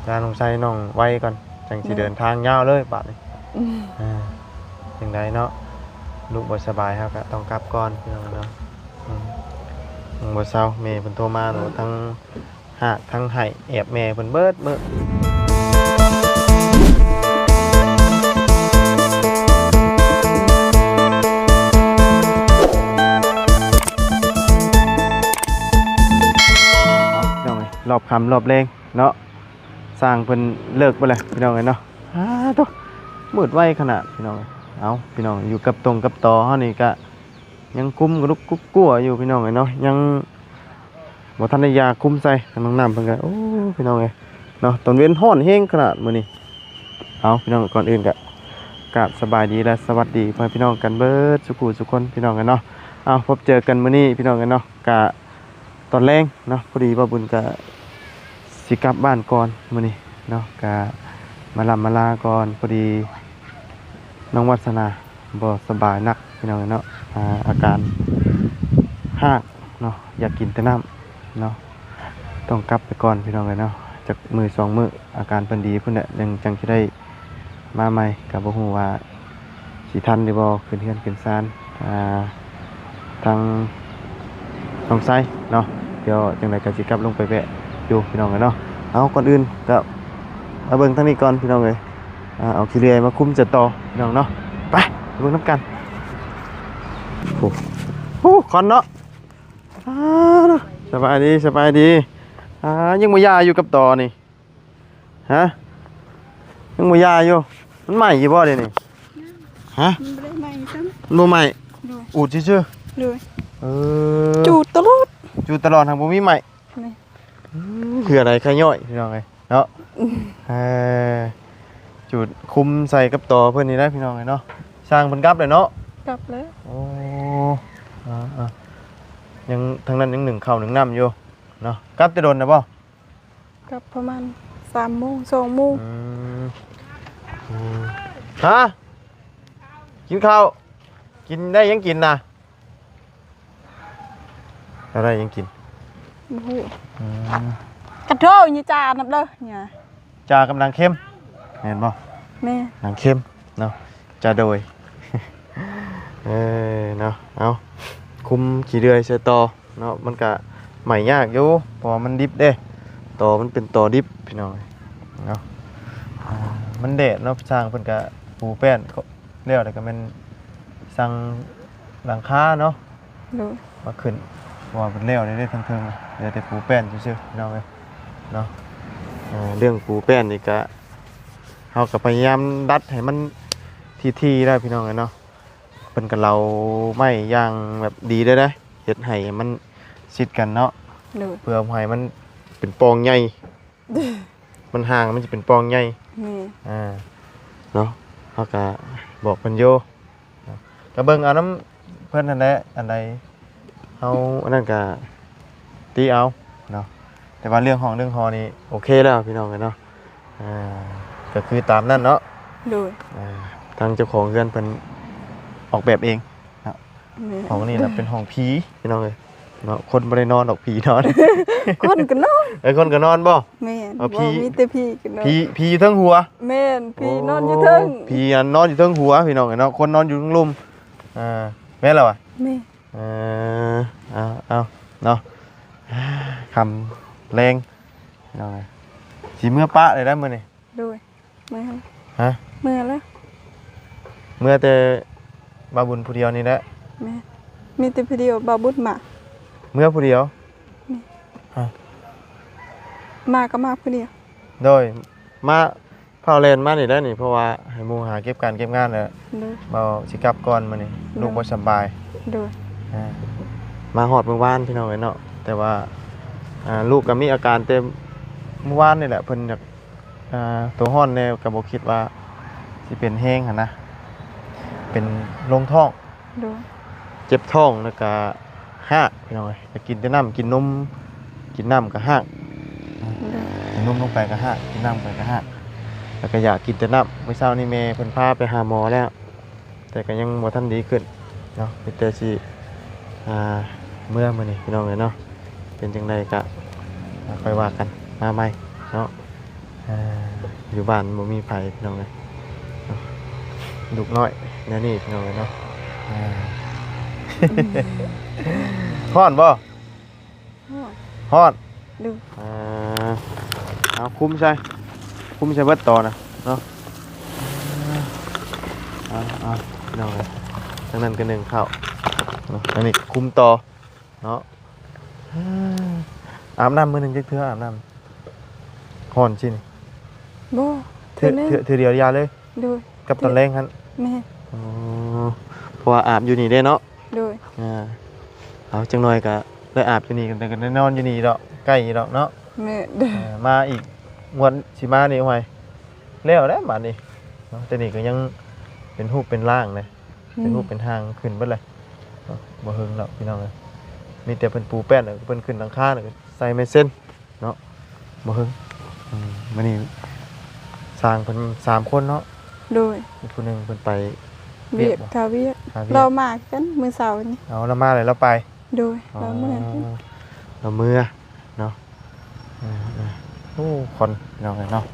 ລານ້ອງໄຊນ້ອງໄວກ່ອນ ຈັ່ງຊິເດີນທາງຍາວເລີຍບາດນີ້. ອືມ ອ່າ ຈັ່ງໃດເນາະ ລູກບໍ່ສະບາຍ ເຮົາກໍຕ້ອງກັບກ່ອນ ພີ່ນ້ອງເນາະ. ອືມ ຍັງບໍ່ເຊົາ ແມ່ເພິ່ນໂທມາ ໂອ້ຍ ທັງຮາກທັງໄຫ້ ແອບແມ່ເພິ່ນເບິດມື້. ເອົາ ພີ່ນ້ອງເອີຍ ຮອບຄ່ຳຮອບແລງເນາະ ຊ່າງເພິ່ນເລີກໄປແລ້ວ ພີ່ນ້ອງເອີຍເນາະ. ອ້າ ໂທ້ ມືດໄວຂະໜາດ ພີ່ນ້ອງເອີຍ. ເອົາ ພີ່ນ້ອງ ຢູ່ກັບຕົງກັບຕໍເຮົານີ້ກະຍັງກຸ້ມກະລຸກກຸກກົວຢູ່ ພີ່ນ້ອງເອີຍເນາະ ຍັງບໍ່ທັນໄດ້ຢາຄຸມໃສ່. ທາງນ້ອງນ້ຳເພິ່ນກະ ໂອ້ ພີ່ນ້ອງເອີຍເນາະ ຕອນເວັນຮ້ອນແຮງຂະໜາດມື້ນີ້. ເອົາ ພີ່ນ້ອງ ກ່ອນອື່ນກະກາບສະບາຍດີ ແລະ ສະຫວັດດີພໍ່ແມ່ພີ່ນ້ອງກັນເບິດສູ່ຜູ້ສູ່ຄົນ ພີ່ນ້ອງເອີຍເນາະ. ເອົາ ພົບເຈີກັນມື້ນີ້ ພີ່ນ້ອງເອີຍເນາະ ກະ ຕອນແລງເນາະ ພໍດີບ່າວບຸນກະຊິກັບບ້ານກ່ອນມື້ນີ້ເນາະ ກະມາລ່ຳມາລາກ່ອນ. ພໍດີນ້ອງວັດສະໜາບໍ່ສະບາຍໜັກ ພີ່ນ້ອງເນາະ ອາ ອາການຮາກເນາະ ຢາກກິນແຕ່ນ້ຳເນາະ ຕ້ອງກັບໄປກ່ອນ ພີ່ນ້ອງເອີຍເນາະ. ຈັກມື້ສອງມື້ ອາການເພິ່ນດີພຸ້ນແຫຼະ ຈັ່ງ ຈັ່ງຊິໄດ້ມາໃໝ່. ກະບໍ່ຮູ້ວ່າຊິທັນຫຼືບໍ່ ຂຶ້ນເຮືອນຂຶ້ນຊານ ອ່າ ທາງນ້ອງໄຊເນາະ. ດຽວຈັ່ງໃດກໍຊິກັບລົງໄປແວະຢູ່ ພີ່ນ້ອງເອີຍເນາະ. ເອົາ ກ່ອນອື່ນກໍມາເບິ່ງທາງນີ້ກ່ອນ ພີ່ນ້ອງເອີຍ. ອ່າ ເອົາຂີ້ເລື່ອຍມາຄຸມຈະຕໍ່ ພີ່ນ້ອງເນາະ. ໄປ ໄປເບິ່ງນຳກັນ. ໂອ້ ໂອ້ ຄວັນເນາະ. ອ່າ ສະບາຍດີ ສະບາຍດີ. ອ່າ ຍັງບໍ່ຢາຢູ່ກັບຕໍນີ້? ຮະ ຍັງບໍ່ຢາຢູ່? ມັນໄໝ້ຢູ່ບໍ່ດຽວນີ້? ຮະ ມັນບໍ່ໄດ້ໄໝ້ຊ້ຳ ມັນບໍ່ໄໝ້. ໂດຍ ອູດຊື່ໆ. ໂດຍ ເອີ ຈູດຕະຫຼອດ ຈູດຕະຫຼອດ ຫາກບໍ່ມີໄໝ້. ແມ່ນ ອືມ ເຫື່ອໄຫຼໄຄຍ້ອຍ ພີ່ນ້ອງເອີຍເນາະ. ເອີ ຈູດຄຸມໃສ່ກັບຕໍເພິ່ນນີ້ແຫຼະ ພີ່ນ້ອງເອີຍເນາະ. ຊ່າງເພິ່ນກັບແລ້ວເນາະ? ກັບແລ້ວ. ໂອ້ ອ່າໆ ຍັງ ທາງນັ້ນຍັງໜຶ້ງເຂົ້າໜຶ້ງນ້ຳຢູ່ເນາະ. ກັບແຕ່ດົນແລ້ວບໍ່? ກັບປະມານສາມໂມງ ສອງໂມງ. ອືມ ອືມ ຮະ ກິນເຂົ້າ ກິນໄດ້ຫຍັງກິນນະ? ເອົາໄດ້ຫຍັງກິນ? ບໍ່ຮູ້. ອືມ ກະໂທຍາຈານຳເດີ ຍາ ຈາກັບນາງເຄັມ ແມ່ນບໍ່? ແມ່ນ ນາງເຄັມເນາະ ຈາໂດຍ. ເອີ ເນາະ ເອົາ ຄຸມຂີ້ເລື່ອຍໃສ່ຕໍ່ເນາະ. ມັນກະໄໝ້ຍາກຢູ່ ເພາະວ່າມັນດິບເດ້ ຕໍມັນເປັນຕໍດິບ ພີ່ນ້ອງເນາະ. ອ່າ ມັນແດດເນາະ ຊ່າງເພິ່ນກະປູແປ້ນແລ້ວ ແລ້ວກະແມ່ນສັ່ງຫຼັງຄາເນາະ. ໂດຍ ມາຂຶ້ນ ເພາະວ່າເພິ່ນແລ້ວແລ້ວເດ້ ທັງເທິງເຫຼືອແຕ່ປູແປ້ນຊື່ໆ ພີ່ນ້ອງເອີຍເນາະ. ເອີ ເລື່ອງປູແປ້ນນີ້ກະ ເຮົາກະພະຍາຍາມດັດໃຫ້ມັນຖີ່ໆ ແລ້ວ ພີ່ນ້ອງເອີຍເນາະ. ເພິ່ນກະເຫຼົາໄມ້ຢ່າງແບບດີເດ້ ເຮັດໃຫ້ມັນຊິດກັນເນາະ. ໂດຍ ເພື່ອບໍ່ໃຫ້ມັນເປັນປ່ອງໃຫຍ່ ມັນຫ່າງ ມັນຈະເປັນປ່ອງໃຫຍ່. ແມ່ນ ອ່າ ເນາະ ເຮົາກະບອກເພິ່ນຢູ່ ກະເບິ່ງເອົານຳເພິ່ນຫັ້ນແຫຼະ ອັນໃດເຮົາອັນນັ້ນກະຕິເອົາເນາະ. ແຕ່ວ່າເລື່ອງຫ້ອງເລື່ອງຫໍນີ້ໂອເຄແລ້ວ ພີ່ນ້ອງເອີຍເນາະ. ອ່າ ກະຄືຕາມນັ້ນເນາະ. ໂດຍ ອ່າ ທາງເຈົ້າຂອງເຮືອນເພິ່ນອອກແບບເອງເນາະ. ແມ່ນ ຫ້ອງນີ້ລະເປັນຫ້ອງຜີ ພີ່ນ້ອງເອີຍເນາະ. ຄົນບໍ່ໄດ້ນອນດອກ ຜີນອນ. ຄົນກະນອນ. ເອີ ຄົນກະນອນບໍ່? ແມ່ນ ເອີ ຜີ ມີແຕ່ຜີກະນອນ. ຜີ ຜີຢູ່ເທິງຫົວ. ແມ່ນ ຜີນອນຢູ່ເທິງ. ໂອ້ ຜີອັນນອນຢູ່ເທິງຫົວ ພີ່ນ້ອງເອີຍເນາະ ຄົນນອນຢູ່ເທິງລຸ່ມ. ອ່າ ແມ່ນລະຫວາ? ແມ່ນ. ເອີ ເອົາ ເອົາເນາະ ຄ່ຳແລງ ພີ່ນ້ອງເອີຍ. ຊິເມືອປະເລີຍນະມື້ນີ້? ໂດຍ ເມືອ. ຮະ? ເມືອແລ້ວ. ເມືອແຕ່ບ່າວບຸນຜູ້ດຽວນີ້ແຫຼະ? ແມ່ນ ມີແຕ່ຜູ້ດຽວ ບ່າວບຸນມາ. ເມືອຜູ້ດຽວ? ແມ່ນ. ຮະ? ມາກໍມາຜູ້ດຽວ. ໂດຍ ມາ ຟ້າວແລ່ນມານີ້ແຫຼະນີ້ ເພາະວ່າໃຫ້ໝູ່ຫາເກັບການເກັບງານແຫຼະ. ໂດຍ ເວົ້າຊິກັບກ່ອນມື້ນີ້. ໂດຍ ລູກບໍ່ສະບາຍ. ໂດຍ ອ່າ ມາຮອດມື້ວານ ພີ່ນ້ອງເອີຍເນາະ. ແຕ່ວ່າ ອ່າ ລູກກໍມີອາການແຕ່ມື້ວານນີ້ແຫຼະ ເພິ່ນຢາກ ອ່າ ຕົວຮ້ອນແດ່ ກໍບໍ່ຄິດວ່າຊິເປັນແຮງຫັ້ນນະ ເປັນລົງທ້ອງ. ໂດຍ ເຈັບທ້ອງ ແລ້ວກະຮາກ ພີ່ນ້ອງເອີຍ. ຢາກກິນແຕ່ນ້ຳ ກິນນົມ ກິນນ້ຳກະຮາກ. ໂດຍ ກິນນົມລົງໄປກະຮາກ ກິນນ້ຳໄປກະຮາກ ແລ້ວກະຢາກກິນແຕ່ນ້ຳ. ມື້ເຊົ້ານີ້ແມ່ເພິ່ນພາໄປຫາໝໍແລ້ວ ແຕ່ກະຍັງບໍ່ທັນດີຂຶ້ນເນາະ. ມີແຕ່ຊິ ອ່າ ເມືອມື້ນີ້ ພີ່ນ້ອງເອີຍເນາະ. ເປັນຈັ່ງໃດກະຄ່ອຍວ່າກັນມາໃໝ່ເນາະ. ອ່າ ຢູ່ບ້ານບໍ່ມີໃຜພີ່ນ້ອງເອີຍ ເນາະ ລູກນ້ອຍແນວນີ້ພີ່ນ້ອງເອີຍເນາະ. ອ່າ ຮ້ອນບໍ່? ຮ້ອນ ຮ້ອນ. ເດີ ອ່າ ເອົາຄຸມໃສ່ ຄຸມໃສ່ເບິດຕໍ່ນະເນາະ. ເອົາ ເອົາ ພີ່ນ້ອງເອີຍ ທາງນັ້ນກໍໜຶ້ງເຂົ້າເນາະ ອັນນີ້ຄຸມຕໍ່ເນາະ. ອາບນ້ຳມື້ໜຶ່ງຈັກເທື່ອ? ອາບນ້ຳຮ້ອນຊີ້ນີ້ ບໍ່ ເທື່ອ ເທື່ອໜຶ່ງ ເທື່ອ ເທື່ອດຽວຢ່າເລີຍ. ໂດຍ ກັບຕອນແລງຫັ້ນ. ແມ່ນ. ອໍ ເພາະວ່າອາບຢູ່ນີ້ເດ້ເນາະ. ໂດຍ ອ່າ ເອົາ ຈັກໜ່ອຍກໍໄດ້ອາບຢູ່ນີ້ ກໍໄດ້ນອນຢູ່ນີ້ດອກ ໃກ້ນີ້ດອກເນາະ. ແມ່ນ. ເອີ ມາອີກງວດຊິມານີ້ ໂອ້ຍ ແລ້ວແຫຼະບາດນີ້ເນາະ. ແຕ່ນີ້ກໍຍັງເປັນຮູບເປັນຮ່າງເດ້ ເປັນຮູບເປັນຮ່າງຂຶ້ນເບິດເລີຍເນາະ. ບໍ່ເຫິງດອກພີ່ນ້ອງເອີຍ ມີແຕ່ເພິ່ນປູແປ້ນ ແລ້ວເພິ່ນຂຶ້ນຫຼັງຄາ ແລ້ວກໍໃສ່ໄມ້ເຊັນ ເນາະ ບໍ່ເຫິງ. ອືມ ມື້ນີ້ຊ່າງເພິ່ນສາມຄົນເນາະ. ໂດຍ ອີກຜູ້ໜຶ່ງເພິ່ນໄປວຽກ ວຽກບໍ່? ຄ່າວຽກ ຄ່າວຽກ ລາວມາຄືກັນມື້ເຊົ້ານີ້. ເອົາ ລາວມາແລ້ວລາວໄປ. ໂດຍ ອໍ ລາວເມືອ ລາວເມືອເນາະ. ເອີ ເອີ ໂອ້ ຄອນພີ່ນ້ອງເອີຍເນາະ.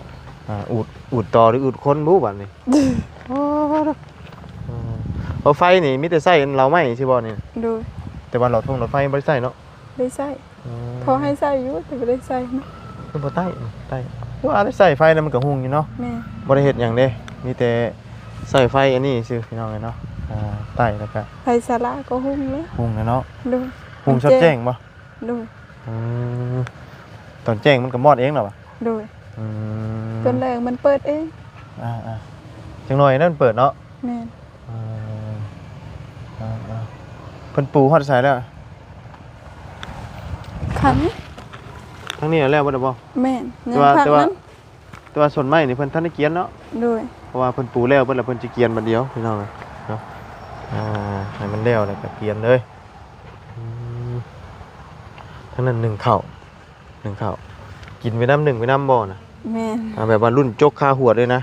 ອ່າ ອູດ ອູດຕໍ່ ຫຼື ອູດຄົນບຸບາດນີ້? ໂອ້ ເອີ ເອົາ ໄຟນີ້ມີແຕ່ໃຊ້ອັນເລົາໄມ້ຊີ້ບໍ່ນີ້? ໂດຍ ແຕ່ວ່າເລົາທົ່ງເລົາໄຟບໍ່ໄດ້ໃຊ້ເນາະ. ໄດ້ໃຊ້ ອໍ ເຂົາໃຫ້ໃຊ້ຢູ່ ແຕ່ບໍ່ໄດ້ໃຊ້ເນາະ. ຄືບໍ່ໄຕ້ ໄຕ້ ຄືວ່າໄດ້ໃຊ້ໄຟແລ້ວມັນກໍຮຸ່ງຢູ່ເນາະ. ແມ່ນ. ບໍ່ໄດ້ເຮັດຫຍັງເດ້ ມີແຕ່ໃຊ້ໄຟອັນນີ້ຊື່ພີ່ນ້ອງເອີຍເນາະ. ອ່າ ໄຕ້ແລ້ວກໍໄຟສາລາກໍຮຸ່ງເລີຍ ຮຸ່ງແລ້ວເນາະ. ໂດຍ. ຮຸ່ງຊອດແຈ້ງບໍ່? ໂດຍ. ອືມ ຕອນແຈ້ງມັນກໍມອດເອງແລ້ວຫວາ? ໂດຍ. ອືມ ຕອນແລງມັນເປີດເອງ. ອ່າໆ ຈັກໜ້ອຍນັ້ນເປີດເນາະ. ແມ່ນ. ເອີ ເອີ ເອີ ເພິ່ນປູຮອດໃສແລ້ວ? ຄັນ ທາງນີ້ແລ້ວເບິດແລ້ວບໍ່? ແມ່ນ. ແຕ່ວ່າ ແຕ່ວ່າ ແຕ່ວ່າສວນໄມ້ນີ້ເພິ່ນທັນໄດ້ກຽນເນາະ. ໂດຍ. ເພາະວ່າເພິ່ນປູແລ້ວເບິດແລ້ວ ເພິ່ນຊິກຽນບາດດຽວພີ່ນ້ອງເອີຍເນາະ. ອ່າ ໃຫ້ມັນແລ້ວແລ້ວກໍກຽນເລີຍ. ອືມ ທາງນັ້ນໜຶ້ງເຂົ້າ ໜຶ້ງເຂົ້າ ກິນໄປນຳ ໜຶ້ງໄປນຳບໍ່ນະ? ແມ່ນ. ອ່າ ແບບວ່າລຸ້ນຈົກຄາຫວດເລີຍນະ.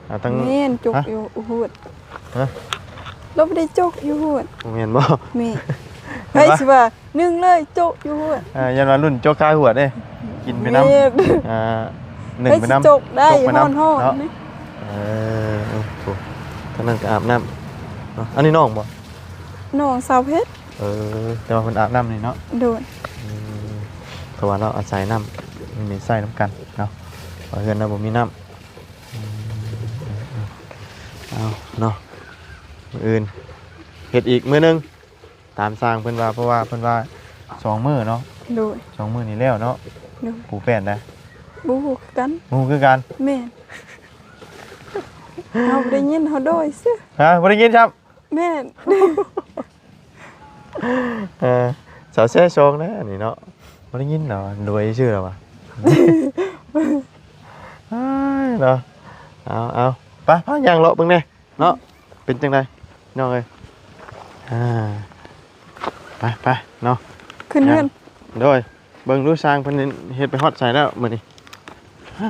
ອ່າ ທັງ ແມ່ນ ຈົກ ຮະ? ຢູ່ຫວດ. ຮະ? ລາວບໍ່ໄດ້ຈົກຢູ່ຫວດ. ບໍ່ແມ່ນບໍ່? ແມ່ນ. ເຫັນປະ? ໃຜຊິວ່າໜຶ້ງເລີຍ ຈົກຢູ່ຫວດ. ອ່າ ຢ້ານວ່າລຸ້ນຈົກຄາຫວດເດ້ ກິນໄປນຳ. ແມ່ນ. ອ່າ ໜຶ້ງໄປນຳ ໃຜຊິຈົກໄດ້ ຈົກໄປນຳ ຮ້ອນໆ ເນາະ. ເອີ ໂອ້ ທາງນັ້ນກໍອາບນ້ຳເນາະ. ອັນນີ້ນ້ອງບໍ່? ນ້ອງສາວເພັດ. ເອີ ແຕ່ວ່າເພິ່ນອາບນ້ຳນີ້ເນາະ. ໂດຍ. ອືມ ເພາະວ່າລາວອາໄສນ້ຳນີ້ໃຊ້ນຳກັນເນາະ ເພາະເຮືອນລາວບໍ່ມີນ້ຳ. ອືມ ເອົາເນາະ ມື້ອື່ນເຮັດອີກມື້ໜຶ່ງ ຕາມຊ່າງເພິ່ນວ່າ ເພາະວ່າເພິ່ນວ່າສອງມື້ເນາະ. ໂດຍ. ສອງມື້ນີ້ແລ້ວເນາະ. ໂດຍ. ປູແປ້ນນະ ບໍ່ຮູ້ຄືກັນ. ບໍ່ຮູ້ຄືກັນ. ແມ່ນ. ເຮົາບໍ່ໄດ້ຍິນ ເຮົາໂດຍຊື່. ຮະ? ບໍ່ໄດ້ຍິນຊ້ຳ. ແມ່ນ. ເອີ ສາວແຊຊ່ອງນະອັນນີ້ເນາະ ບໍ່ໄດ້ຍິນດອກ ໂດຍຊື່ລະວ່າ. ອ້າຍເນາະ ເອົາໆ ໄປ ພາຍ່າງເລາະເບິ່ງແດ່ເນາະ ເປັນຈັ່ງໃດພີ່ນ້ອງເອີຍ. ອ່າ ໄປໆ ເນາະ ຂຶ້ນເຮືອນ. ໂດຍ. ເບິ່ງດູຊ່າງເພິ່ນເຮັດໄປຮອດໃສແລ້ວມື້ນີ້. ອ່າ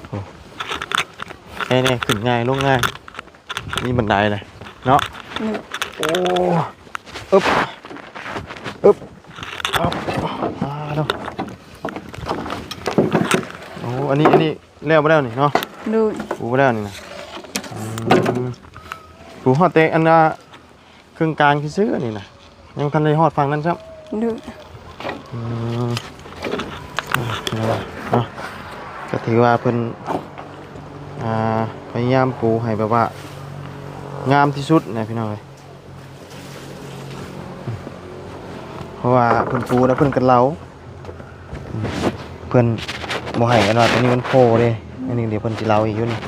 ໂອ້ ແນ່ໆ ຂຶ້ນງ່າຍລົງງ່າຍ ມີບັນໄດເລີຍເນາະ. ໂອ້ ອຶບ ອຶບ ອາ ໂອ້ ອັນນີ້ ອັນນີ້ແລ້ວບໍ່ແລ້ວນີ້ເນາະ? ໂດຍ ປູບໍ່ແລ້ວນີ້ນະ. ອືມ ປູຮອດແຕ່ອັນນ່າ ເຄິ່ງກາງຊື່ໆ ອັນນີ້ນະ ຍັງບໍ່ທັນໄດ້ຮອດຝັ່ງນັ້ນຊ້ຳ. ໂດຍ. ອືມ ເນາະ ກໍຖືວ່າເພິ່ນ ອ່າ ພະຍາຍາມປູໃຫ້ແບບວ່າງາມທີ່ສຸດນະ ພີ່ນ້ອງເອີຍ. ເພາະວ່າເພິ່ນປູແລ້ວເພິ່ນກໍເລົາ ເພິ່ນບໍ່ໃຫ້ອັນວ່າຕົວນີ້ມັນໂຜ່ເດ້. ອັນນີ້ດຽວເພິ່ນຊິເລົາອີກຢູ່ນີ້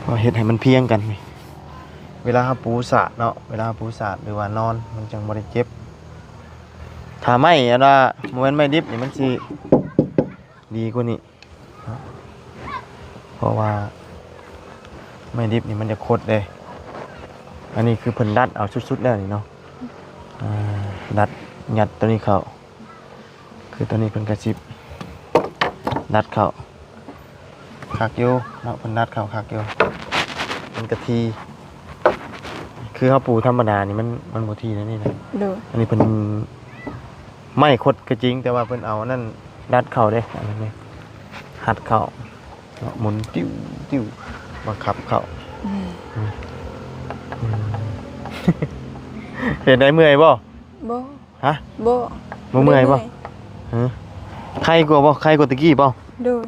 ເພື່ອເຮັດໃຫ້ມັນພຽງກັນນີ້. ເວລາເຮົາປູສາດເນາະ ເວລາເຮົາປູສາດ ຫຼືວ່ານອນ ມັນຈັ່ງບໍ່ໄດ້ເຈັບ. ຖ້າໄມ້ອັນວ່າບໍ່ແມ່ນໄມ້ດິບນີ້ ມັນຊິດີກວ່ານີ້ເນາະ ເພາະວ່າໄມ້ດິບນີ້ມັນຈະຄົດເດ້. ອັນນີ້ຄືເພິ່ນດັດເອົາສຸດໆ ແລ້ວນີ້ເນາະ. ອ່າ ດັດຍັດຕົວນີ້ເຂົ້າ ຄືຕອນນີ້ເພິ່ນກະຊິດັດເຂົ້າ ຄັກຢູ່ເນາະ ເພິ່ນດັດເຂົ້າຄັກຢູ່ ມັນກະຖີ່. ຄືເຮົາປູທຳມະດານີ້ ມັນ ມັນບໍ່ຖີ່ແນວນີ້ນະ. ໂດຍ. ອັນນີ້ເພິ່ນ ໄມ້ຄົດກໍຈິງ ແຕ່ວ່າເພິ່ນເອົາອັນນັ້ນດັດເຂົ້າເດ້ ອັນນີ້ຮັດເຂົ້າເນາະ ໝູນຕິວໆ ບັງຄັບເຂົ້າ. ອືມ ອືມ ອືມ ເຮັດໄດ້ເມື່ອຍບໍ່? ບໍ່. ຮະ? ບໍ່ ບໍ່ເມື່ອຍບໍ່? ບໍ່ໄດ້ເມື່ອຍ. ຮະ? ໄຄກວ່າບໍ່? ໄຄກວ່າແຕ່ກີ້ບໍ່? ໂດຍ.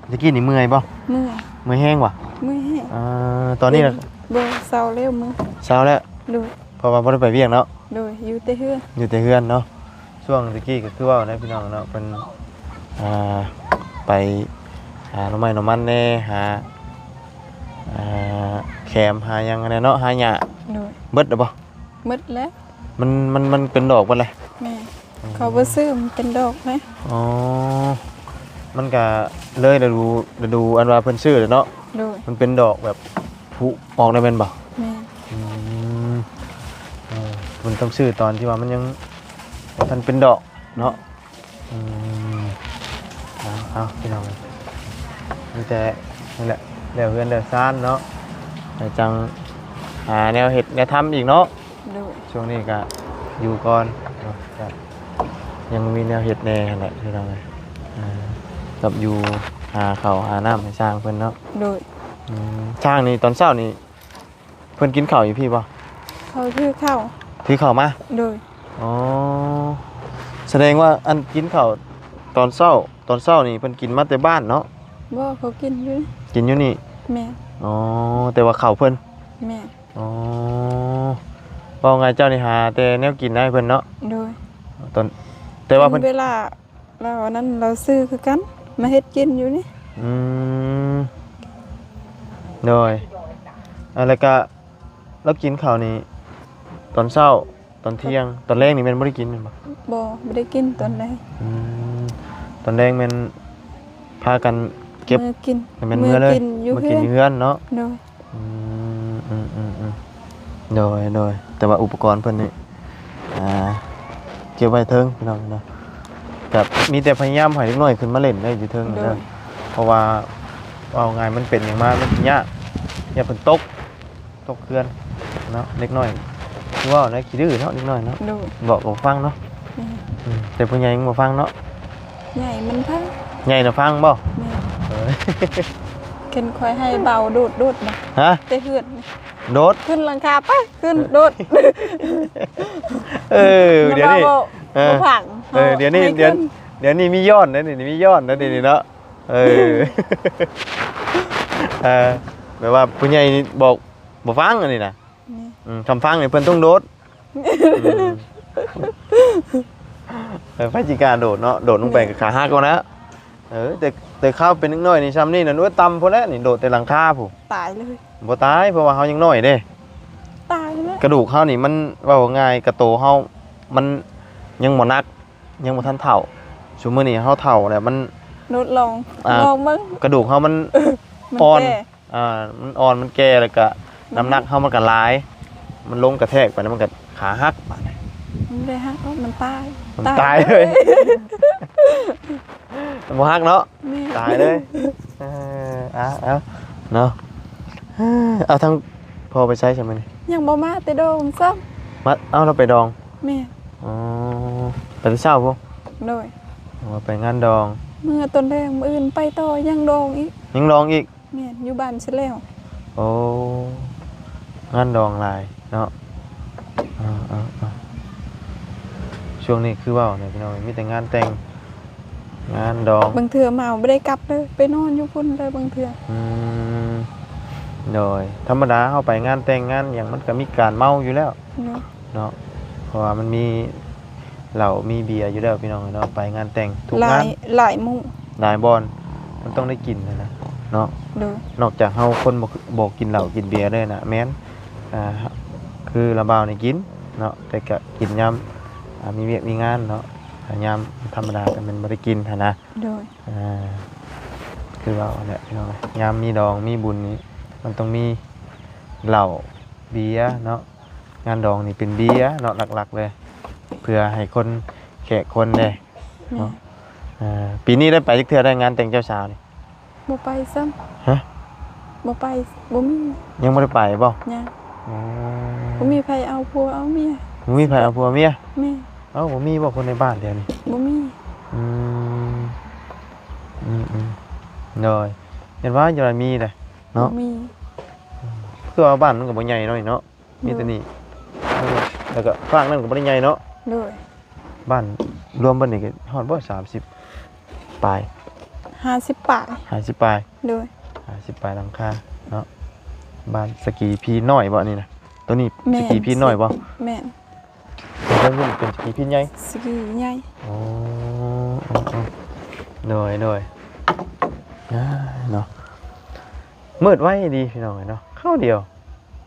ແຕ່ກີ້ນີ້ເມື່ອຍບໍ່? ເມື່ອຍ. ເມື່ອຍແຮງຫວາ? ເມື່ອຍແຮງ. ເອີ ຕອນນີ້ລະ? ບໍ່ ເຊົາແລ້ວ ເມື່ອຍ ເຊົາແລ້ວ. ໂດຍ. ເພາະວ່າບໍ່ໄດ້ໄປວຽກເນາະ? ໂດຍ ຢູ່ແຕ່ເຮືອນ. ຢູ່ແຕ່ເຮືອນເນາະ. ຊ່ວງແຕ່ກີ້ກໍຄືເວົ້ານະພີ່ນ້ອງເນາະ ເພິ່ນ ອ່າ ໄປຫາໜໍ່ໄມ້ໜໍ່ມັນແດ່ ຫາ ອ່າ ແຄມ ຫາຫຍັງຫັ້ນແຫຼະເນາະ ຫາຫຍ້າ. ໂດຍ. ເບິດແລ້ວບໍ່? ໝົດແລ້ວ. ມັນ ມັນ ມັນເປັນດອກເບິດແລ້ວ. ແມ່ນ. ອືມ ເຂົາບໍ່ຊື້ ມັນເປັນດອກເດ້. ອໍ ມັນກະເລີຍລະດູ ລະດູອັນວ່າເພິ່ນຊື້ແລ້ວເນາະ. ໂດຍ. ມັນເປັນດອກແບບຜຸອອກໄດ້ແມ່ນບໍ່? ແມ່ນ. ອືມ ເອີ ມັນຕ້ອງຊື້ຕອນທີ່ວ່າມັນຍັງບໍ່ທັນເປັນດອກເນາະ. ອືມ ເອົາ ເອົາ ພີ່ນ້ອງເອີຍ ມີແຕ່ນີ້ແຫຼະ ແລ້ວເຮືອນແລ້ວຊານເນາະ ແລ້ວຈັ່ງຫາແນວເຮັດແນວທຳອີກເນາະ. ໂດຍ. ຊ່ວງນີ້ກະຢູ່ກ່ອນເນາະ ກະຍັງມີແນວເຮັດແດ່ຫັ້ນແຫຼະ ພີ່ນ້ອງເອີຍ. ເອີ ກັບຢູ່ຫາເຂົ້າຫານ້ຳໃຫ້ຊ້າງເພິ່ນເນາະ. ໂດຍ. ອືມ ຊ້າງນີ້ຕອນເຊົ້ານີ້ ເພິ່ນກິນເຂົ້າຢູ່ພີ້ບໍ່? ເຂົາຖືເຂົ້າ ຖືເຂົ້າມາ. ໂດຍ. ອໍ ສະແດງວ່າອັນກິນເຂົ້າຕອນເຊົ້າ ຕອນເຊົ້ານີ້ເພິ່ນກິນມາແຕ່ບ້ານເນາະ? ບໍ່ ເຂົາກິນຢູ່ ກິນຢູ່ນີ້. ແມ່ນ. ອໍ ແຕ່ວ່າເຂົ້າເພິ່ນ. ແມ່ນ. ອໍ ເວົ້າງ່າຍເຈົ້ານີ້ຫາແຕ່ແນວກິນໃຫ້ເພິ່ນເນາະ? ໂດຍ. ຕອນ ແຕ່ວ່າເພິ່ນ ເວລາ ລາວອັນນັ້ນລາວຊື້ຄືກັນ ມາເຮັດກິນຢູ່ນີ້. ອືມ ໂດຍ. ອ່າ ແລ້ວກະລາວກິນເຂົ້ານີ້ຕອນເຊົ້າ ຕອນທ່ຽງ ຕອນແລງນີ້ແມ່ນບໍ່ໄດ້ກິນແມ່ນບໍ່? ບໍ່ ບໍ່ໄດ້ກິນຕອນແລງ. ອືມ ຕອນແລງແມ່ນພາກັນເກັບ ເມືອກິນ ແມ່ນເມືອເລີຍ ເມືອກິນຢູ່ເຮືອນເນາະ. ໂດຍ. ອືມ ອືມ ອືມ ອືມ ໂດຍ ໂດຍ. ແຕ່ວ່າອຸປະກອນເພິ່ນນີ້ ອ່າ ເກັບໄວ້ເທິງພີ່ນ້ອງເນາະ ກະມີແຕ່ພະຍາຍາມໃຫ້ເດັກນ້ອຍຂຶ້ນມາຫຼິ້ນໄດ້ຢູ່ເທິງ. ໂດຍ. ເນາະ ເພາະວ່າເວົ້າງ່າຍມັນເປັນຫຍັງມາມັນຊິຍາກ ຢ້ານເພິ່ນຕົກ ຕົກເຮືອນເນາະ ເດັກນ້ອຍ ຄືເວົ້າແນວຂີ້ດື້ເນາະ ເດັກນ້ອຍເນາະ. ໂດຍ. ບອກກໍບໍ່ຟັງເນາະ. ແມ່ນ. ອືມ ແຕ່ຜູ້ໃຫຍ່ຍັງບໍ່ຟັງເນາະ. ໃຫຍ່ມັນພັງ ໃຫຍ່ນະພັງບໍ່? ແມ່ນ. ເອີ ຄັນຂ້ອຍໃຫ້ເບົາໂດດ ໂດດນະ. ຮະ? ແຕ່ເຮືອນ ໂດດ ຂຶ້ນຫຼັງຄາໄປ ຂຶ້ນ ເອີ ໂດດ. ເອີ ດຽວນີ້ ເອີ ບໍ່ຟັງ ເອີ ດຽວນີ້ ດຽວນີ້ມີຍ້ອນນະ ດຽວນີ້ມີຍ້ອນນະ ດຽວນີ້ເນາະ. ເອີ ເອີ ແບບວ່າຜູ້ໃຫຍ່ນີ້ບອກບໍ່ຟັງອັນນີ້ນະ. ນີ້ ອືມ ຄຳຟັງນີ້ເພິ່ນຕ້ອງໂດດ. ອືມ ເອີ ໃຜຊິກ້າໂດດເນາະ ໂດດລົງໄປກໍຂາຫັກແລ້ວນະ. ເອີ ແຕ່ ແຕ່ຄາວເປັນເດັກນ້ອຍນີ້ ຊ່ຳນີ້ນັ້ນ ໂອ້ຍ ຕ່ຳພຸ້ນແຫຼະນີ້ ໂດດແຕ່ຫຼັງຄາພຸ້ນ ຕາຍເລີຍ. ບໍ່ຕາຍ ເພາະວ່າເຮົາຍັງນ້ອຍເດ້. ຕາຍເລີຍ. ກະດູກເຮົານີ້ມັນ ເວົ້າງ່າຍ ກະໂຕເຮົາມັນຍັງບໍ່ໜັກ ຍັງບໍ່ທັນເຖົ້າ. ຊຸມມື້ນີ້ເຮົາເຖົ້າແລ້ວ ມັນ ໂດດລອງ ອ່າ ລອງເບິ່ງ ກະດູກເຮົາມັນ ມັນອ່ອນ ແກ່ ອ່າ ມັນອ່ອນ ມັນແກ່ ແລ້ວກະ ອືມ ນ້ຳໜັກເຮົາມັນກະຫຼາຍ ມັນລົງກະແທກໄປແລ້ວມັນກະຂາຫັກບາດນີ້. ມັນບໍ່ໄດ້ຫັກດອກ ມັນຕາຍ. ມັນຕາຍເລີຍ. ຕາຍເລີຍ ບໍ່ຫັກເນາະ. ແມ່ນ. ຕາຍເລີຍ. ເອີ ເອົາ ເອົາ ເນາະ. ເອົາ ທາງພໍ່ໄປໃສຊະມື້ນີ້? ຍັງບໍ່ມາແຕ່ດອງຊ້ຳ. ມາ ເອົາ ລາວໄປດອງ? ແມ່ນ. ອໍ ໄປແຕ່ເຊົ້າພຸ້ນ? ໂດຍ. ອໍ ໄປງານດອງ ເມື່ອຕອນແລງ ມື້ອື່ນໄປຕໍ່ ຍັງດອງອີກ. ຍັງດອງອີກ? ແມ່ນ ຢູ່ບ້ານຊິແລ້ວ. ໂອ້ ງານດອງຫຼາຍເນາະ. ເອີໆໆ ຊ່ວງນີ້ຄືເວົ້າແຫຼະພີ່ນ້ອງ ມີແຕ່ງານແຕ່ງ ງານດອງ. ບາງເທື່ອເມົາບໍ່ໄດ້ກັບເລີຍ ໄປນອນຢູ່ພຸ້ນເລີຍບາງເທື່ອ. ອືມ ໂດຍ. ທຳມະດາເຮົາໄປງານແຕ່ງງານຫຍັງ ມັນກະມີການເມົາຢູ່ແລ້ວເນາະ ເນາະ ເພາະວ່າມັນມີເຫຼົ້າມີເບຍຢູ່ແລ້ວພີ່ນ້ອງເນາະ. ໄປງານແຕ່ງທຸກງານ ຫຼາຍໝູ່ ຫຼາຍບ່ອນ ມັນຕ້ອງໄດ້ກິນຫັ້ນນະເນາະ. ໂດຍ. ນອກຈາກເຮົາຄົນບໍ່ ບໍ່ກິນເຫຼົ້າກິນເບຍເລີຍນະ ແມ່ນ ອ່າ ຄືລາວບ່າວນີ້ກິນເນາະ ແຕ່ກະກິນຍາມ ອ່າ ມີວຽກມີງານເນາະ ຖ້າຍາມທຳມະດາກະແມ່ນບໍ່ໄດ້ກິນຫັ້ນນະ. ໂດຍ. ອ່າ ຄືເວົ້າແຫຼະພີ່ນ້ອງ ຍາມມີດອງມີບຸນນີ້ ມັນຕ້ອງມີເຫຼົ້າເບຍເນາະ. ງານດອງນີ້ເປັນເບຍເນາະ ຫຼັກໆເລີຍ ເພື່ອໃຫ້ຄົນ ແຂກຄົນເດ້ເນາະ. ແມ່ນ. ອ່າ ປີນີ້ໄດ້ໄປຈັກເທື່ອ ໄດ້ງານແຕ່ງເຈົ້າສາວນີ້? ບໍ່ໄປຊ້ຳ. ຮະ? ບໍ່ໄປ ບໍ່ມີ. ຍັງບໍ່ໄດ້ໄປບໍ່? ຍັງ. ອໍ ບໍ່ມີໃຜເອົາຜົວເອົາເມຍ. ບໍ່ມີໃຜເອົາຜົວເອົາເມຍ? ແມ່ນ. ເອົ້າ ບໍ່ມີບໍ່ຄົນໃນບ້ານແຖວນີ້? ບໍ່ມີ. ອືມ ອືມໆ ໂດຍ ເຫັນວ່າຢູ່ລະມີແຫຼະເນາະ. ບໍ່ມີ. ຄືວ່າບ້ານມັນກໍບໍ່ໃຫຍ່ເນາະນີ້ເນາະ ມີແຕ່ນີ້ ໂດຍ ແລ້ວກໍຟາກນັ້ນກໍບໍ່ໄດ້ໃຫຍ່ເນາະ. ໂດຍ. ບ້ານລວມເບິດນີ້ກໍຮອດບໍ່ ສາມສິບປາຍ? ຫ້າສິບປາຍ. ຫ້າສິບປາຍ. ໂດຍ. ຫ້າສິບປາຍຫຼັງຄາເນາະ. ບ້ານສະກີພີນ້ອຍບໍ່ອັນນີ້ນະ? ໂຕນີ້ ແມ່ນ ສະກີພີນ້ອຍບໍ່? ແມ່ນ. ເປັນເຮືອນເປັນ ເປັນສະກີພີໃຫຍ່? ສະກີໃຫຍ່. ອໍ ໂດຍໆ ອ່າ ເນາະ ມືດໄວດີພີ່ນ້ອງເອີຍເນາະ ຄາວດຽວ.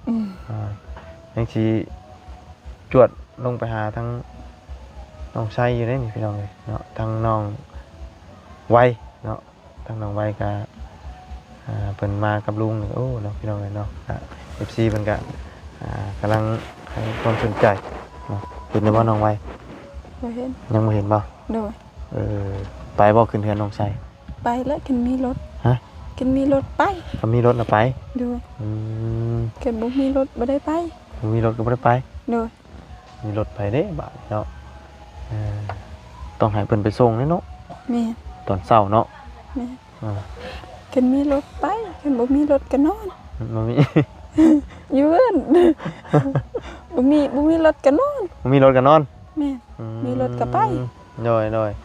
ອືມ ອ່າ ຍັງຊິຈວດລົງໄປຫາທາງນ້ອງໄຊຢູ່ເດ້ນີ້ພີ່ນ້ອງເອີຍເນາະ ທາງນ້ອງໄວເນາະ. ທາງນ້ອງໄວກະ ອ່າ ເພິ່ນມາກັບລຸງນີ້ ໂອ້ ເນາະ ພີ່ນ້ອງເອີຍເນາະ. ກະ ເອັຟຊີ ເພິ່ນກະ ອ່າ ກຳລັງໃຫ້ຄວາມສົນໃຈເນາະ. ເຫັນແລ້ວບໍ່ນ້ອງໄວ? ບໍ່ເຫັນ. ຍັງບໍ່ເຫັນບໍ່? ໂດຍ. ເອີ ໄປບໍ່ ຂຶ້ນເຮືອນນ້ອງໄຊ? ໄປແລ້ວ ຄັນມີລົດ. ຮະ? ຄັນມີລົດໄປ. ຄັນມີລົດນະໄປ? ໂດຍ. ອືມ ຄັນບໍ່ມີລົດບໍ່ໄດ້ໄປ. ບໍ່ມີລົດກໍບໍ່ໄດ້ໄປ. ໂດຍ. ມີລົດໄປເດ້ບາດນີ້ເນາະ. ເອີ ຕ້ອງໃຫ້ເພິ່ນໄປສົ່ງເດ້ເນາະ. ແມ່ນ. ຕອນເຊົ້າເນາະ. ແມ່ນ. ເອີ ຄັນມີລົດໄປ ຄັນບໍ່ມີລົດກໍນອນ. ບໍ່ມີ ຢູ່ເຮືອນ ບໍ່ມີ ບໍ່ມີລົດກໍນອນ. ບໍ່ມີລົດກໍນອນ. ແມ່ນ. ອືມ ມີລົດກໍໄປ. ໂດຍໆ ເອີໆ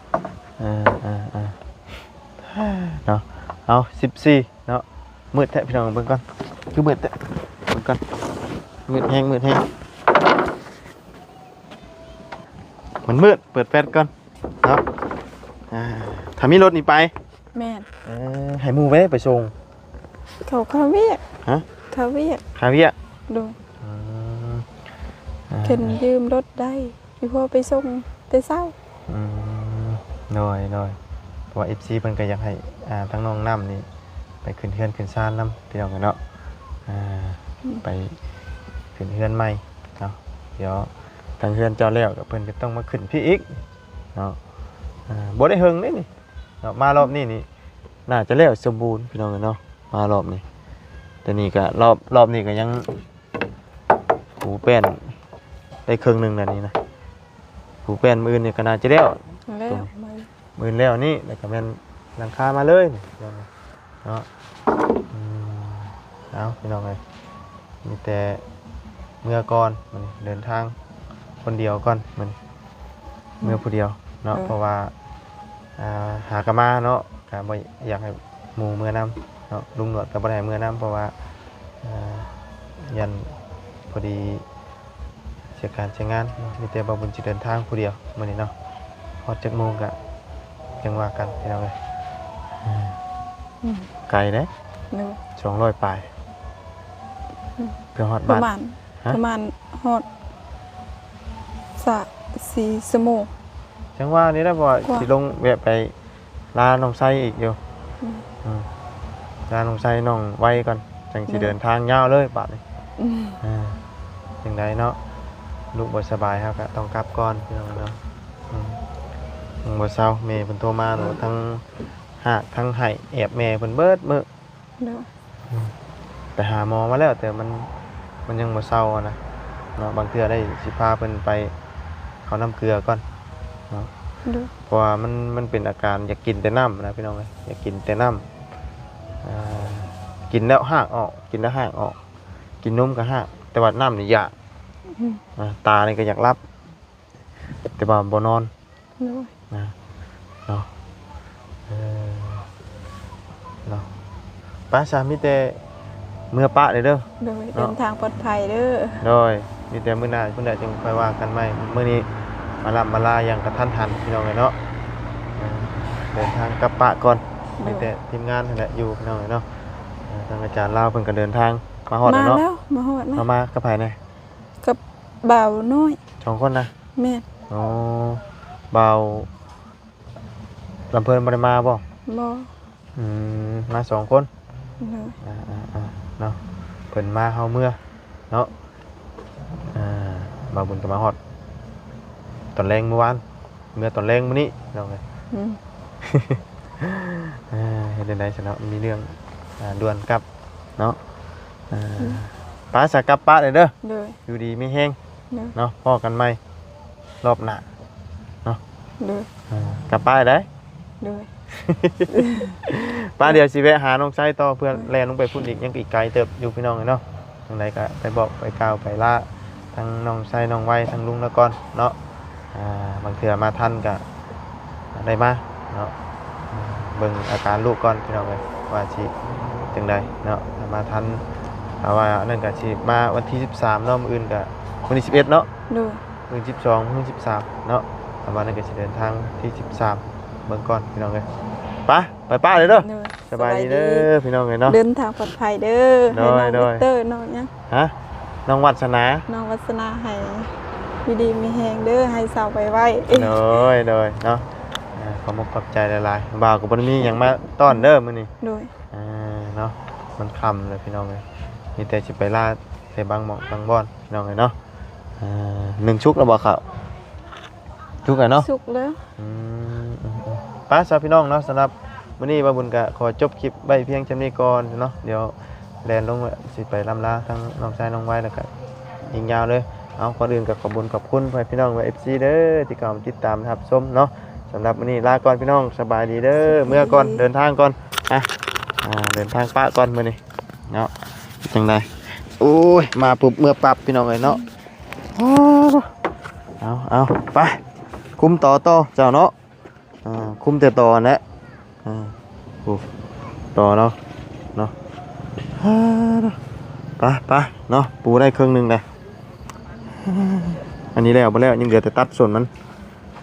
ໆ ເນາະ. ເອົາ ສິບສີ່ ເນາະ ມືດແທ້ພີ່ນ້ອງ ເບິ່ງກ່ອນ ຄືມືດແທ້ ເບິ່ງກ່ອນ ມືດແຮງ ມືດແຮງ ມັນມືດ ເປີດແຟລດກ່ອນເນາະ. ອ່າ ຖ້າມີລົດນີ້ໄປ. ແມ່ນ. ເອີ ໃຫ້ໝູ່ໄປ ໄປສົ່ງ ເຂົາຄາວຽກ. ຮະ? ຄາວຽກ. ຄາວຽກ. ໂດຍ. ອືມ ອ່າ ເພິ່ນຢືມລົດໄດ້ ອີ່ພໍ່ໄປສົ່ງແຕ່ເຊົ້າ. ອືມ ໂດຍໆ ເພາະວ່າ ເອັຟຊີ ເພິ່ນກໍຢາກໃຫ້ ອ່າ ທາງນ້ອງນ້ຳນີ້ໄປຂຶ້ນເຮືອນຂຶ້ນຊານນຳ ພີ່ນ້ອງເອີຍເນາະ. ອ່າ ອືມ ໄປຂຶ້ນເຮືອນໃໝ່ເນາະ. ດຽວທາງເຮືອນເຈົ້າແລ້ວ ກໍເພິ່ນກໍຕ້ອງມາຂຶ້ນພີ້ອີກເນາະ. ອ່າ ບໍ່ໄດ້ເຫິງເດ້ນີ້ເນາະ ມາລອບນີ້ນີ້ ໜ້າຈະແລ້ວສົມບູນ ພີ່ນ້ອງເອີຍເນາະ ມາລອບນີ້. ແຕ່ນີ້ກໍລອບ ລອບນີ້ກໍຍັງ ປູແປ້ນໄດ້ເຄິ່ງໜຶ່ງແລ້ວນີ້ນະ ປູແປ້ນມື້ອື່ນນີ້ກໍໜ້າຈະແລ້ວ. ແລ້ວ ມື້ອື່ນແລ້ວນີ້ ແລ້ວກໍແມ່ນຫຼັງຄາມາເລີຍນີ້ເນາະ. ອືມ ເອົາ ພີ່ນ້ອງເອີຍ ມີແຕ່ເມືອກ່ອນ ມື້ນີ້ເດີນທາງຄົນດຽວກ່ອນ ມື້ນີ້ເມືອຜູ້ດຽວເນາະ. ເອີ ເພາະວ່າ ອ່າ ຫາກໍມາເນາະ ກໍບໍ່ຢາກໃຫ້ໝູ່ເມືອນຳເນາະ. ລຸງໜວດກໍບໍ່ໄດ້ໃຫ້ເມືອນຳ ເພາະວ່າ ອ່າ ຢ້ານພໍດີເສຍການເສຍງານເນາະ. ມີແຕ່ບ່າວບຸນຊິເດີນທາງຜູ້ດຽວມື້ນີ້ເນາະ. ຮອດຈັກໂມງກະຈັ່ງວ່າກັນ ພີ່ນ້ອງເອີຍ. ອືມ ອືມ ໄກເດ້. ໂດຍ. ສອງຮ້ອຍປາຍ. ອືມ ເພື່ອຮອດບ້ານ. ປະມານ ຮະ? ປະມານຮອດສາມສີ່ຊົ່ວໂມງ. ຈັ່ງວ່ານີ້ແຫຼະ ເພາະວ່າ ກວ່າ ຊິລົງແວະໄປ ລານ້ອງໄຊອີກຢູ່. ອືມ ອືມ ລານ້ອງໄຊນ້ອງໄວກ່ອນ ຈັ່ງຊິ ອືມ ເດີນທາງຍາວເລີຍບາດນີ້. ອືມ ອ່າ ຈັ່ງໃດເນາະ ລູກບໍ່ສະບາຍ ເຮົາກໍຕ້ອງກັບກ່ອນ ພີ່ນ້ອງເນາະ. ອືມ ຍັງບໍ່ເຊົາ ແມ່ເພິ່ນໂທມາໂລດ ທັງຮາກທັງໄຫ້ ແອບແມ່ເພິ່ນເບິດມື້. ໂດຍ. ອືມ ໄປຫາໝໍມາແລ້ວ ແຕ່ມັນ ມັນຍັງບໍ່ເຊົາຫັ້ນນະເນາະ. ບາງເທື່ອໄດ້ຊິພາເພິ່ນໄປເຂົ້ານ້ຳເກືອກ່ອນເນາະ. ໂດຍ. ເພາະວ່າມັນ ມັນເປັນອາການຢາກກິນແຕ່ນ້ຳນະ ພີ່ນ້ອງເອີຍ ຢາກກິນແຕ່ນ້ຳ. ອ່າ ກິນແລ້ວຮາກອອກ ກິນແລ້ວຮາກອອກ ກິນນົມກໍຮາກ ແຕ່ວ່ານ້ຳນີ້ຢາກ. ອືມ ອ່າ ຕານີ້ກໍຢາກຫຼັບ ແຕ່ວ່າບໍ່ນອນ. ໂດຍ. ນະ ເນາະ ເອີ ເນາະ ໄປຊະ ມີແຕ່ເມືອປະເດີ ໂດຍ ເນາະ ເດີນທາງປອດໄພເດີ. ໂດຍ. ມີແຕ່ມື້ໜ້າພຸ້ນແຫຼະ ຈຶ່ງຄ່ອຍວ່າກັນໃໝ່. ມື້ນີ້ມາລ່ຳມາລາຢ່າງກະທັນຫັນ ພີ່ນ້ອງເອີຍເນາະ. ເອີ ເດີນທາງກັບປະກ່ອນ. ໂດຍ. ມີແຕ່ທີມງານຫັ້ນແຫຼະຢູ່ ພີ່ນ້ອງເອີຍເນາະ. ເອີ ທາງອາຈານລາວເພິ່ນກໍເດີນທາງມາຮອດແລ້ວເນາະ. ມາແລ້ວ ມາຮອດແລ້ວ. ເອົາ ມາກັບໃຜແດ່? ກັບບ່າວນ້ອຍ ສອງຄົນນະ? ແມ່ນ. ອໍ ບ່າວ ລຳເພີນບໍ່ໄດ້ມາບໍ່? ບໍ່. ອືມ ມາສອງຄົນ. ໂດຍ. ອ່າໆໆ ເນາະ ເພິ່ນມາເຮົາເມືອເນາະ. ອ່າ ບ່າວບຸນກໍມາຮອດຕອນແລງມື້ວານ ເມືອຕອນແລງມື້ນີ້ ພີ່ນ້ອງເອີຍ. ອືມ ອ່າ ເຮັດແນວໃດຊະເນາະ ມີເລື່ອງ ອ່າ ດ່ວນກັບເນາະ. ອ່າ ອືມ ໄປຊະ ກັບປະເດີ. ໂດຍ. ຢູ່ດີມີແຮງ. ໂດຍ. ເນາະ ພໍ້ກັນໃໝ່ ຮອບໜ້າ ໂດຍ ອ່າ ກັບປ້າໄດ້ ໂດຍ ປ້າ ດຽວຊິແວະຫານ້ອງໄຊຕໍ່ ເພື່ອແລ່ນລົງໄປພຸ້ນອີກ ຍັງອີກໄກເຕີບຢູ່ພີ່ນ້ອງເອີຍເນາະ. ຈັ່ງໃດກໍໄປບອກໄປກ່າວໄປລາທັງນ້ອງໄຊນ້ອງໄວທັງລຸງລະກ່ອນເນາະ. ອ່າ ບາງເທື່ອມາທັນກໍໄດ້ມາເນາະ. ເບິ່ງອາການລູກກ່ອນພີ່ນ້ອງເອີຍ ວ່າຊິຈັ່ງໃດເນາະ. ຖ້າມາທັນ ຖ້າວ່າອັນນັ້ນກໍຊິມາວັນທີສິບສາມເນາະ ມື້ອື່ນກໍ ມື້ນີ້ສິບເອັດເນາະ ໂດຍ ມື້ສິບສອງ ມື້ສິບສາມເນາະ. ປະມານນັ້ນກໍຊິເດີນທາງທີສິບສາມ ເບິ່ງກ່ອນພີ່ນ້ອງເອີຍ. ໄປ ໄປປ້າເດີເດີ ໂດຍ ສະບາຍດີເດີ ສະບາຍດີ ພີ່ນ້ອງເອີຍເນາະ. ເດີນທາງປອດໄພເດີ ໂດຍ ໃຫ້ນ້ອງ ໂດຍ ວິກເຕີ ນ້ອງຫຍັງ ຮະ ນ້ອງວັດສະໜາ ນ້ອງວັດສະໜາ ໃຫ້ຢູ່ດີມີແຮງເດີ ໃຫ້ເຊົາໄວໆ. ໂດຍ ໂດຍເນາະ. ອ່າ ຂອບອົກຂອບໃຈຫຼາຍໆ. ບ່າວກໍບໍ່ໄດ້ມີຫຍັງມາຕ້ອນເດີມື້ນີ້ ໂດຍ ອ່າ ເນາະ. ມັນຄ່ຳແລ້ວພີ່ນ້ອງເອີຍ ມີແຕ່ຊິໄປລາແຕ່ບາງໝ່ອງບາງບ່ອນພີ່ນ້ອງເອີຍເນາະ. ອ່າ ໜຶ້ງສຸກແລ້ວບໍ່ເຂົ້າ? ສຸກແລ້ວເນາະ ສຸກແລ້ວ. ອືມ ອືມ ອືມ ໄປຊະພີ່ນ້ອງເນາະ. ສຳລັບມື້ນີ້ບ່າວບຸນກະຂໍຈົບຄລິບໄວ້ພຽງສ່ຳນີ້ກ່ອນເນາະ. ດຽວແລ່ນລົງ ຊິໄປລ່ຳລາທັງນ້ອງຊາຍນ້ອງວາຍ ແລ້ວກະຍິງຍາວເລີຍ. ເອົາ ກ່ອນອື່ນກະຂອບບຸນຂອບຄຸນພໍ່ແມ່ພີ່ນ້ອງ ເອັຟຊີ ເດີ ທີ່ເຂົ້າມາຕິດຕາມຮັບຊົມເນາະ. ສຳລັບມື້ນີ້ລາກ່ອນພີ່ນ້ອງ ສະບາຍດີເດີ ເມືອກ່ອນ ເດີນທາງກ່ອນ. ອ່ະ ອ່າ ເດີນທາງປະກ່ອນມື້ນີ້ເນາະ. ຈັ່ງໃດ ໂອ້ຍ ມາປຸບເມືອປັບພີ່ນ້ອງເອີຍເນາະ. ເອົາ ເອົາ ໄປ ຄຸມຕໍ່ຕໍ່ເຈົ້າເນາະ. ອ່າ ຄຸມແຕ່ຕໍ່ຫັ້ນແຫຼະ. ອ່າ ໂອ້ ຕໍ່ເນາະ ເນາະ. ໄປ ໄປເນາະ ປູໄດ້ເຄິ່ງໜຶ່ງແລ້ວ. ອັນນີ້ແລ້ວບໍ່ແລ້ວ ຍັງເຫຼືອແຕ່ຕັດສົ້ນມັນ.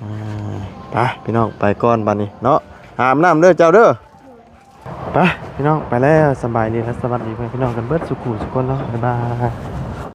ອ່າ ໄປພີ່ນ້ອງ ໄປກ່ອນບັດນີ້ເນາະ. ອາບນ້ຳເດີເຈົ້າເດີ. ໄປພີ່ນ້ອງ ໄປແລ້ວ. ສະບາຍດີ ແລະ ສະຫວັດດີພໍ່ແມ່ພີ່ນ້ອງກັນເບິດສູ່ຜູ້ສູ່ຄົນເນາະ. ບາຍບາຍ.